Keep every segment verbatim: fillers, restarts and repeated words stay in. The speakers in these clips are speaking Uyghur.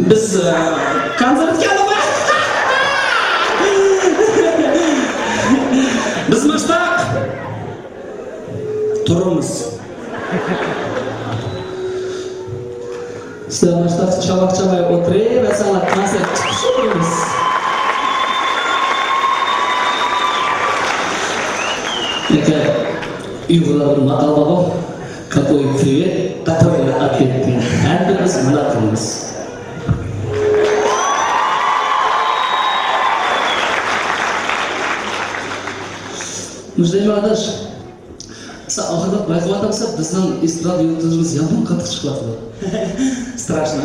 بىز، ئە، كونسېرتكە كەلدۇق. بىز ماشتاق تۇرىمىز. سىلەر ماشتاق چاۋاك چاۋاي ئولتۇرۇۋەرسەڭلار، كونسېرت چىقىشى قويىمىز. ئەكە، ئۇيغۇرلاردا ماقال بارغۇ، «Какой привет, такой ответ». ھەممىمىز مۇنداق قىلىمىز. مۇزەيمە ئاداش، سەن ئاخىرىدا بايقىۋاتامسەن، بىزنىڭ ئېسترادا يۇلتۇزىمىز يامان قاتتىق چىقىۋاتىدۇ. Страшно.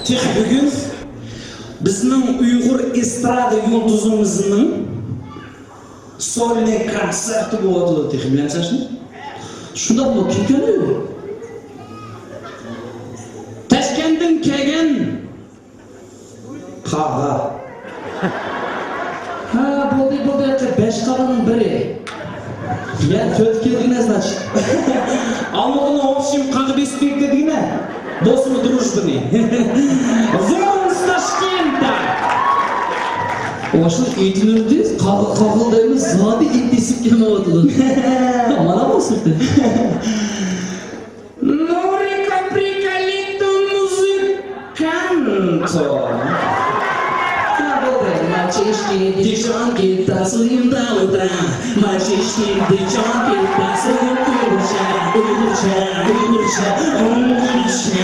تېخى بۈگۈن بىزنىڭ ئۇيغۇر ئېسترادا يۇلتۇزىمىزنىڭ سولنىي كونسېرتى بولۇۋاتىدۇ تېخى، بىلەمسەن شۇنى؟ شۇنداقمۇ؟ كىم كەلدى؟ تاشكەنتتىن كەلگەن قاغا. ھە، بولدى، بولدى، بەش قاغىنىڭ بىرى. يا، تۆت كىلوگرام، значит. ئالمىغۇنى، в общем، قاغا بېسىپ كەتكەن دېگىنە. بولسىمۇ، дружбаны. Вон с Ташкента. ئاشۇ ئېيتىۋەردى، قاغا، قاغا دەيمىز، زادى ئېيتىسىپ كەلمەيۋاتىدۇ. مانا بولسۇن. Нурика, приколиту музыканто. Мальчишки, девчонки, танцуем до утра. Мальчишки, девчонки, танцуем уйгурча, уйгурча, уйгурча, уйгурча.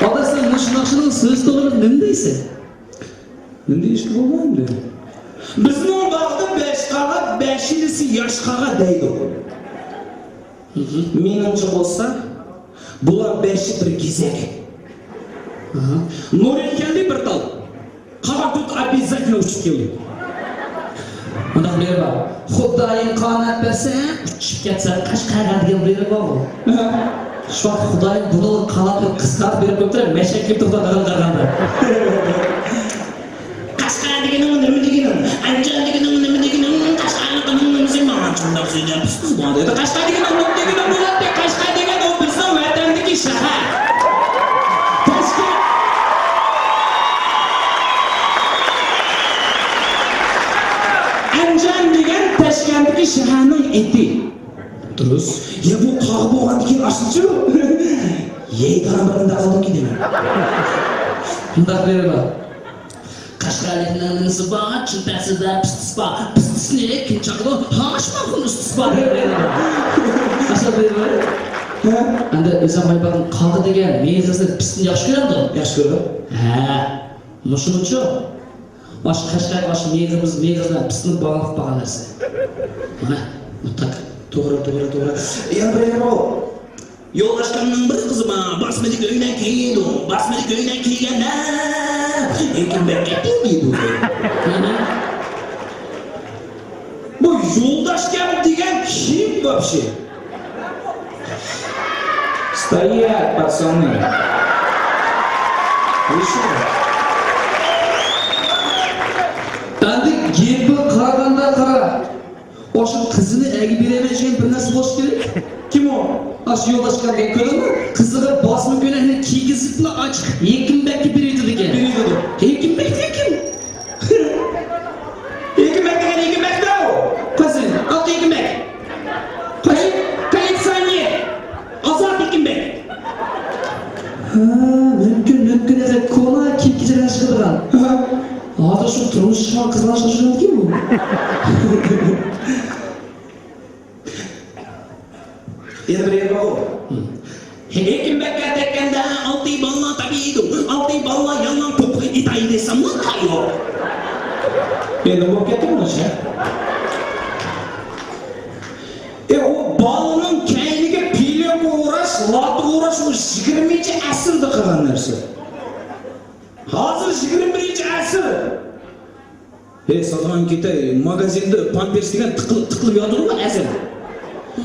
ئاداش، سەن مۇشۇ ناخشىنىڭ سۆز توغرىلىق نېمە دەيسەن؟ نېمە دېيىشكە بولىدۇ ئەمدى؟ بىزنىڭ باغدا بەش قاغا، بەشىنىسى ياش قاغا دەيدۇ. مېنىڭچە بولسا، بۇلار بەشى بىر گېزەك. نۇرى كەلدى بىر تال. قاغا تۆت обязательно ئۇچۇپ كەلدى. مۇنداق بىرى بار. خۇدايىم قانات بەرسە، ئۇچۇپ كەتسە قەشقەرگە دېگەن بىرى بارغۇ. شۇ ۋاقىت خۇدايىم بۇنىڭ قاناتىنى قىسقارتىپ بېرىپ قويۇپتۇ، مەشەك كېلىپ توختاپ قالغاندا. قەشقەر دېگىنىڭ نېمە دېگىنىڭ؟ ئەنجان دېگىنىڭ نېمە دېگىنىڭ؟ قەشقەرنىڭ نېمىسى؟ ماڭا شۇنداق سۆزلەپ، پىس پىس بولدى. قەشقەر دېگىنىڭ نېمە دېگىنىڭ بولاتتى؟ قەشقەر دېگەن ئۇ بىزنىڭ ۋەتەندىكى شەھەر. تاشكەنت. ئەنجان دېگەن تاشكەنتتىكى شەھەرنىڭ ئېتى. دۇرۇس. يا بۇ قاغا بولغاندىن كېيىن ئاشۇنچە يەيدىغان بىر ئۇنداق قىلدىمكىن دەيمەن. مۇنداق بىرى بار. قەشقەرلىكنىڭ نېمىسى بار؟ چىن تەسىردە پىستىسى بار. پىستىسىنى كىم چاقىدۇ؟ ھاشىم ئاخۇن ئۇستىسى بار دەپ بېرىدۇ. ئاشۇ بىر بار. ھە؟ ئەمدى ئۆزۈڭ بايقىغان قاغا دېگەن مېغىزنى، پىستىنى ياخشى كۆرەمدۇ؟ ياخشى كۆرىدۇ. ھە، مۇشۇنىچۇ؟ ئاشۇ قەشقەر، ئاشۇ مېغىز، مېغىز بىلەن پىستىنى باغلاپ قالغان نەرسە. مانا، مۇتلەق. توغرا، توغرا، توغرا. يەنە بىر يەر بار. يولداشلىرىمنىڭ بىر قىزى بار، باسمىدىكى كۆينەك كىيىدۇ. باسمىدىكى كۆينەك كىيگەندە، ھېكىم بەك كەتتى دەيدۇ. بۇ يولداشكەن دېگەن كىم ۋاپشې؟ Стоять, пацаны! Вы что? ئەمدى گېپىگە قارىغاندا قارا. ئاشۇ قىزىنى ئەگە بېرەلمەيدىغان بىر نەرسە بولۇشى كېرەك. كىم ئۇ؟ ئاشۇ يولداش كەلگەن، كۆردۈڭمۇ؟ قىزىغا باسما كۆينەكنى كىيگۈزۈپلا ئاچىق ھېكىم بەگكە بېرىۋېتىدىكەن. بېرىۋېتىدۇ. ھېكىم بەگ دېگەن كىم؟ ھېكىم بەگ دېگەن ھېكىم بەگ دەو. قايسى؟ ئاتلىق ھېكىم بەگ. قايسى؟ كوللېكسىيونېر. ئازاد ھېكىم بەگ. ھە، مۇمكىن، مۇمكىن، ھەقىقەت كونا كىيىم-كېچەكلەر چىقىدىغان. ھە. ھازىر شۇ تۇرمۇشقا چىققان قىزلار شۇنداق ئىكەنغۇ. يەنە بىر يەر بارغۇ. ھېكىم بەگكە تەگكەندە ئالتە باللا تاپىدۇ، ئالتە باللا ياللاڭ توپىغا ئېتاي دېسەملا تايىدۇ. مەن بولۇپ كەتتىم مۇشۇ. ئە، ئۇ بالىنىڭ كەينىگە پىلىققا ئۇراش، لاتا ئۇراش، ئۇ يىگىرمىنچى ئەسىردە قىلغان نەرسە. ھازىر يىگىرمە بىرىنچى ئەسىر. ھەي، ساتىدىغان كېتەي، ماگازىندا پامپېرس دېگەن تىقىل-، تىقىلىپ ياتىدىغۇ ئەزەل.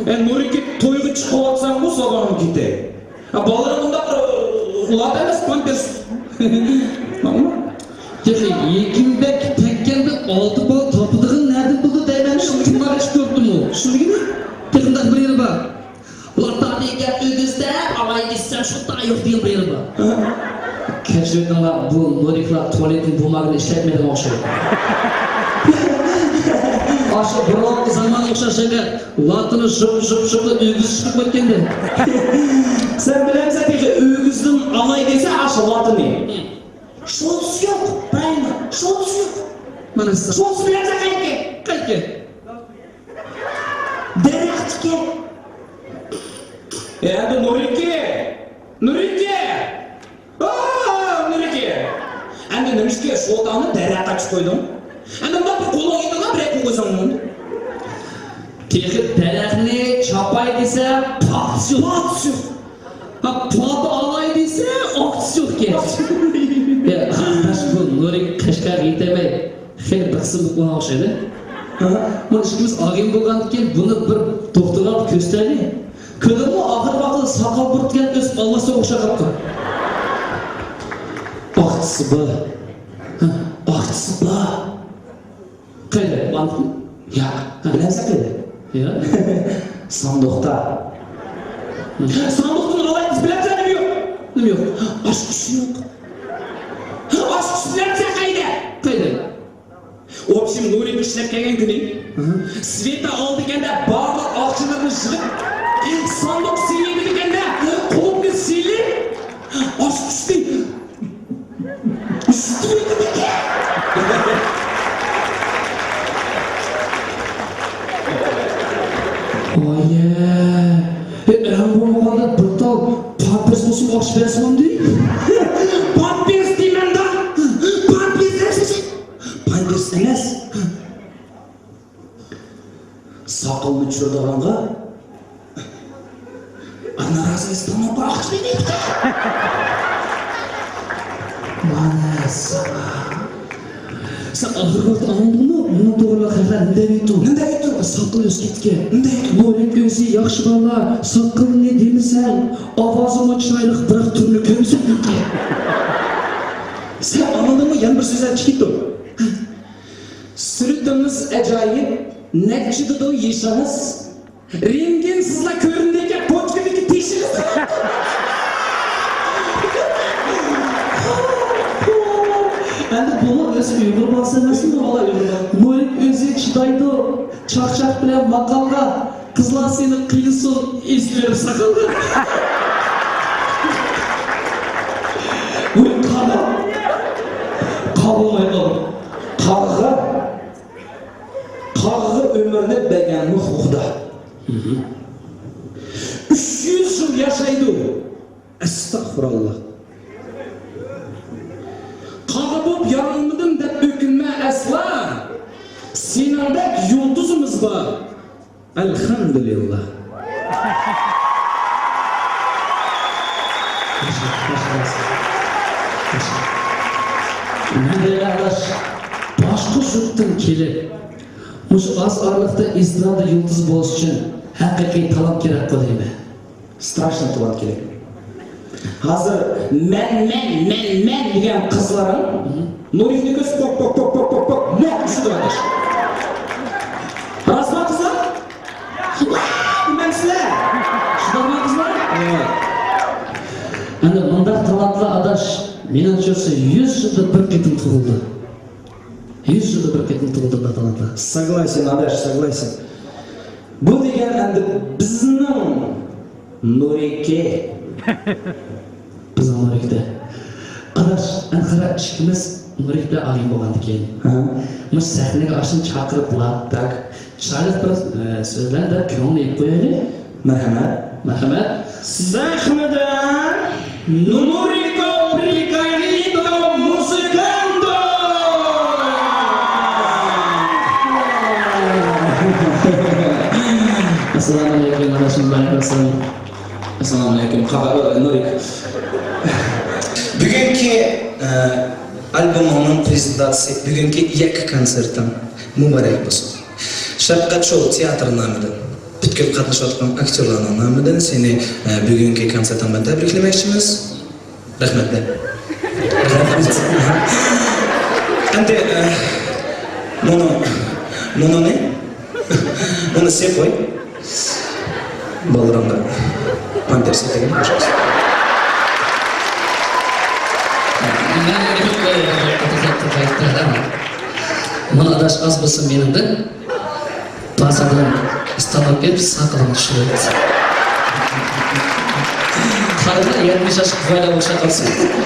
ھە، نۇرىكى تويغا چىقىۋاتساڭغۇ ساتىدىغان كېتەي. ھە، بالىلار ئۇنداق، ئۇ، ئۇلار ئەمەس پامپېرس. ماڭا. تېخى ھېكىم بەگ تەگكەندە ئالتە بالا تاپىدىغىنى نەدىن بىلدى دەيمەن، شۇ كىملار ئىش كۆردىمۇ؟ شۇندىكىنى. تېخى مۇنداق بىر يەر بار. لاتا ئېيتسام شۇ تايوق دېگەن بىر يېرى بار. كەچۈرۈڭلار، بۇ نۇرىكلار تۇالېتنىڭ بۇماغىنى ئىشلەتمەيدىغان ئوخشايدۇ. ئاشۇ بۇرۇنقى زامانغا ئوخشاش ئەمەس. لاتىنى ژۇپ، ژۇپ، ژۇپ ئۆگۈز چىقىپ ئۆتكەندە. سەن بىلەمسەن تېخى ئۆگۈزدىن ئالاي دېسە ئاشۇ لاتىنى. شۇ يوق، بايما، شۇ يوق. مانا سىز. شۇ بىلەمسەن قايتكەن. قايتكەن. دەرەختىكى. ئەمدى نۇرىكى! نۇرىكى! ئا، نۇرىكى! ئەمدى نېمىشقا شوتاڭنى دەرەخكە ئاچىپ قويدۇڭ؟ ئەمدى مۇنداق بىر قولۇڭ يېتىدىغان بىر قويساڭ. تېخى دەرەخنى چاپاي دېسە، پاكىتى يوق. پاكىتى يوق. ھا، پاتا ئالاي دېسە، ئاقچىسى يوقكەن. يا، ئاداش، بۇ نۇرى قەشقەرگە يېتەلمەي خېلى بىخسىملىق بولغان ئوخشايدۇ. ھا؟ بۇ ئىككىمىز ئاغىنە بولغاندىكىن بۇنى بىر دوختۇرغا ئاپىرىپ كۆرسىتەيلى. كۆردۈڭمۇ، ئاخىرى باققىلى ساقال بۇرۇتكەن ئۆسۈپ ئالماسقا ئوخشاپ قاپتۇ. ئاقچىسى بار. ھا، ئاقچىسى بار. قەيدە؟ بانكمۇ؟ ياق. ھا. بىلەمسەن قەيدە؟ ياق. ساندۇقتا. ھا. ساندۇقتىن ئالاي دېسە، بىلەمسەن نېمە يوق؟ نېمە يوق؟ ئاچقۇچى يوق. ئاچقۇچ بىلەمسەن قەيدە؟ قەيدە؟ ئوبشېم، نۇرى ئىشلەپ كەلگەن كۈنى، ھا، سۋېتا ئالىدىكەندە بارلىق ئاقچىلىرىنى يىغىپ، ساندۇق سېلىۋېتىدىكەندە، قۇلۇپنى سېلىپ، ئاچقۇچنى ئايە، ئەڭ بولمىغاندا بىر تال پامپېرس بولسىمۇ ئاخشى بەرسىمامدى؟ پامپېرس دېمەمدا! پامپېرس دەپسىز! پامپېرس ئەمەس! ساقالنى چۈشۈرىدىغانغا ئانا رازى ئىستانغا باقىش بېرىپتۇ. مانا ساڭا. سەن ئاخىرقى ۋاقىت ئاڭلىدىڭمۇ؟ مۇنىڭ توغرىلىق خەقلەر نېمە دەۋېتىدۇ؟ نېمە دەۋېتىدۇ؟ ساقىلى ئۆسۈپ كەتكەن. نېمە دەۋېتىدۇ؟ نۇرى ئۆزى ياخشى بالىلار، ساقىلىنى دېمىسەڭ، ئاۋازىمۇ چىرايلىق، بىراق تۈرىنى كۆرمىسەڭ دېگەن. سەن ئاڭلىدىڭمۇ؟ يەنە بىر سۆزلەر چىقىپتۇ. سۈرىتىڭىز ئاجايىپ، نەچچىدىدۇ يېشىڭىز؟ رېنتگېنسىزلا كۆرۈنىدىكەن، پوچكىدىكى تېشىڭىز. ئەمدى بۇمۇ ئۆزى ئۇيغۇر بالىسى ئەمەسمۇ؟ ۋالا ئۇيغۇر بالىسى. مۇرىت ئۆزى چىدايدۇ، چاقچاق بىلەن ماقالغا، قىزلار سېنى قىينىسۇن، ئېسىلىۋېرىپ ساقالغا. ۋۇي قارا. قارىماي قالدى. قارىغا. قاغىغا ئۆمۈرنى بەرگەنمۇ خۇدا. ئۈچ يۈز يىل ياشايدۇ. ئەستەغپۇرۇللا. قاغا بولۇپ يارالمىدىم دەپ ئۆكۈنمە ئەسلا. سېنىڭدەك يۇلتۇزىمىز بار. ئەلھەمدۇلىللا. مەن دەيمەن ئاداش، باشقا يۇرتتىن كېلىپ، مۇشۇ ئاز ئارىلىقتا ئېسترادا يۇلتۇزى بولۇش ئۈچۈن ھەقىقىي تالانت كېرەك دەيمەن. Страшный талант كېرەك. ھازىر مەن، مەن، مەن، مەن دېگەن قىزلارنىڭ نۇرىنى كۆرسە پوك، پوك، پوك، پوك، پوك، پوك، موك چۈشىدۇ ئاداش. راستمۇ قىزلار؟ دېمەمسىلەر؟ شۇنداقمۇ قىزلار؟ ئەنە مۇنداق تالانتلار ئاداش، مېنىڭچە يۈز يىلدا بىر قېتىم تۇغۇلىدۇ. يۈز يىلدا بىر قېتىم تۇغۇلىدۇ بۇنداق تالانتلار. Согласен، ئاداش، согласен. بۇ دېگەن ئەمدى بىزنىڭ نۇرىكى. بىزنىڭ نۇرىكىدە. ئاداش، ئەنقەرە ئىككىمىز نۇرىك بىلەن ئاغىنە بولغاندىكىن، ھە، مۇشۇ سەھنىگە ئاشۇنى چاقىرىپلا، تاك، چىرايلىق بىر، ئە، سۆزلەر دەپ كۆڭلىنى ئېلىپ قويايلى. مەرھەمەت. مەرھەمەت. سەھنىدە نۇرىكو پرىكانىتو مۇزىكانتو. ئەسسالامۇ ئەلەيكۇم، ئاداش، مۇبارەك بولسۇن. ئەسسالامۇ ئەلەيكۇم، قاغا، نۇرىك. بۈگۈنكى، ئە، ئالبومۇڭنىڭ پرېزېنتاتسىيە، بۈگۈنكى يەككە كونسېرتىڭ مۇبارەك بولسۇن. شەپقەت شوۋ تىياتىرى نامىدىن، پۈتكۈل قاتنىشىۋاتقان ئاكتيورلارنىڭ نامىدىن سېنى، ئە، بۈگۈنكى كونسېرتىڭ بىلەن تەبرىكلىمەكچىمىز. رەھمەت دە. ئەمدى، ئە، مۇنۇ، مۇنۇنى، مۇنى سېپ قوي. بالىلىرىڭغا پامپېرس سېتىگىن. مانا ئاداش ئاز بولسۇن مېنىڭدىن. بازاردىن ستانوك ئېلىپ ساقىلىمنى چۈشۈرۈۋەت. قارىغىنا يەتمىش ياشلىق بوۋايلار ئوخشاپ قالسۇن.